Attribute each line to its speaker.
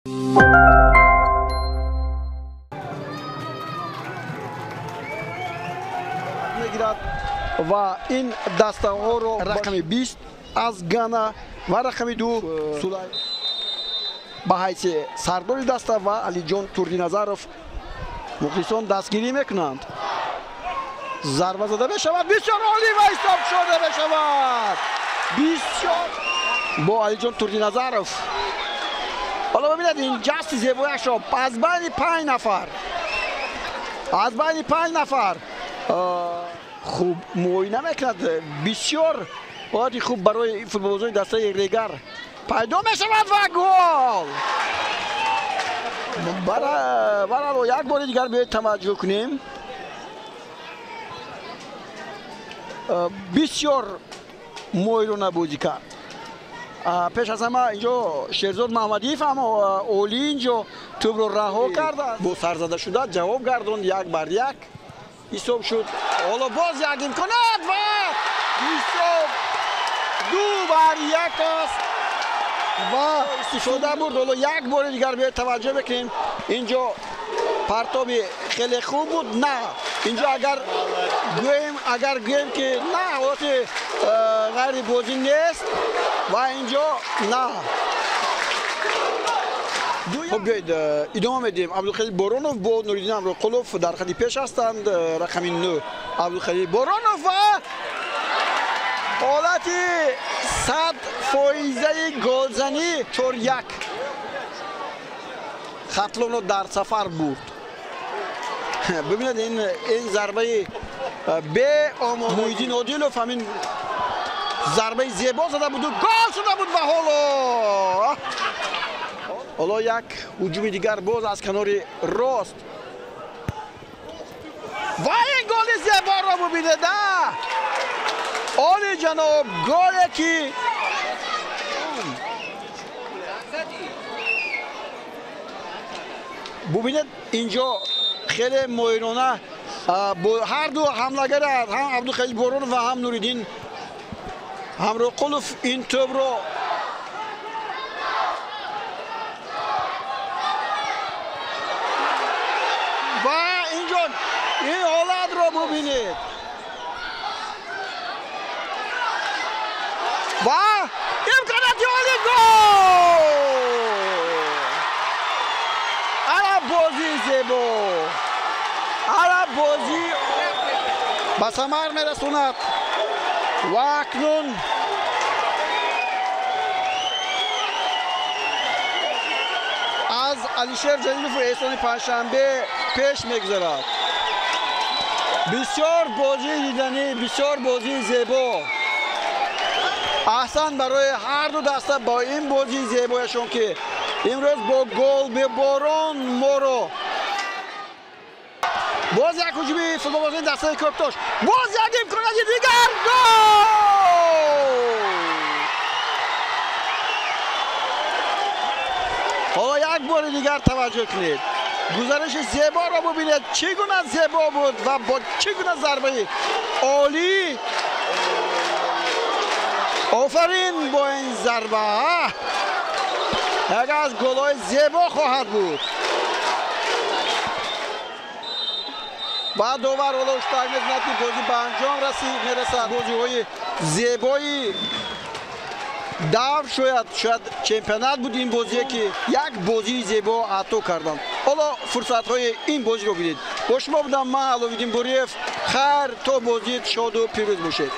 Speaker 1: Мегирад ва ин дастаҳоро рақами 20 аз Гана ва рақами 2 Сулай ба ҳайси сардори даста ва Алиҷон Турдиназаров мухлисон дастгирӣ мекунанд. Зарба зада мешавад, бисёр олӣ ва ҳисоб шуда мешавад. Бисёр бо Алиҷон Турдиназаров. Ҳоло бибинед ин ҷасти зебояшро аз байни 5 нафар, аз байни 5 нафар хуб муоина мекунад. Бисёр ҳолати хуб барои футболбозони дастаи Регар пайдо мешавад ва гол. Барало як бори дигар биёед таваҷҷӯҳ кунем. Бисёр моҳирона бозӣ кард. Пеш аз ҳама инҷо Шерзод Маҳмадиев ҳам олӣ инҷо тӯбро раҳо кардааст. Бо сарзада шуда ҷавоб гардонд, 1-1 ҳисоб шуд. Ҳоло боз як имконият ва ҳисоб 2-1 аст ва истифода бурд. Ҳоло як бори дигар биёед таваҷҷӯҳ мекунем. Инҷо партоби хеле хуб буд. На, инҷо агар гӯем ки на, ҳолати ғайри бозӣ нест ва инҷо на. Хуб, биёед идома медиҳем. Абдулхалил Боронов бо Нуриддин Амроқулов дар хати пеш ҳастанд. Рақами 9 Абдулхалил Боронов ва ҳолати 100% голзанӣ 4-1 Хатлонро дар сафар бурд. Бибинед ин зарбаи беомод Муҳиддин Одилов ҳамин зарбаи зебо зада буду гол шуда буд ва ҳоло як ҳуҷуми дигар боз аз канори рост ва ин голи зеборо бубинед. Оли ҷаноб, голе ки бубинед инҷо хеле моҳирона ҳар ду ҳамлагар, ҳам Абдулхалил Боронов ва ҳам Нуриддин Ҳамроқулов ин тӯбро ва инҷо ин ҳолатро бубинед ва имконияти оли гол. Ана бозии зебо, ана бозӣ ба самар мерасонад ва акнун аз Алишер Ҷалилову Эҳсони Панҷшанбе пеш мегузарад. Бисёр бозии диданӣ, бисёр бозии зебо. Аҳсан барои ҳар ду даста бо ин бозии зебояшон ки имрӯз бо гол беборон моро. Боз як ҳуҷуми футболбозони дастаи Кӯктош, боз як имконияти дигар, гол! Ҳоло як бори дигар таваҷҷӯҳ кунед. Гузариши зеборо бубинед, чӣ гуна зебо буд ва бо чӣ гуна зарбаи олӣ. Офарин бо ин зарба, яке аз голҳои зебо хоҳад буд. Ва довар ҳоло ҳушдор мекунад ки бозӣ ба анҷом мерасад. Бозиҳои зебои давр шояд чемпионат буд ин бозие ки як бозии зебо ато карданд. Ҳоло фурсатҳои ин бозиро бинед. Бо шумо будам ман Аловиддин Бориев. Хайр, то бозӣ шоду пирӯз бошед.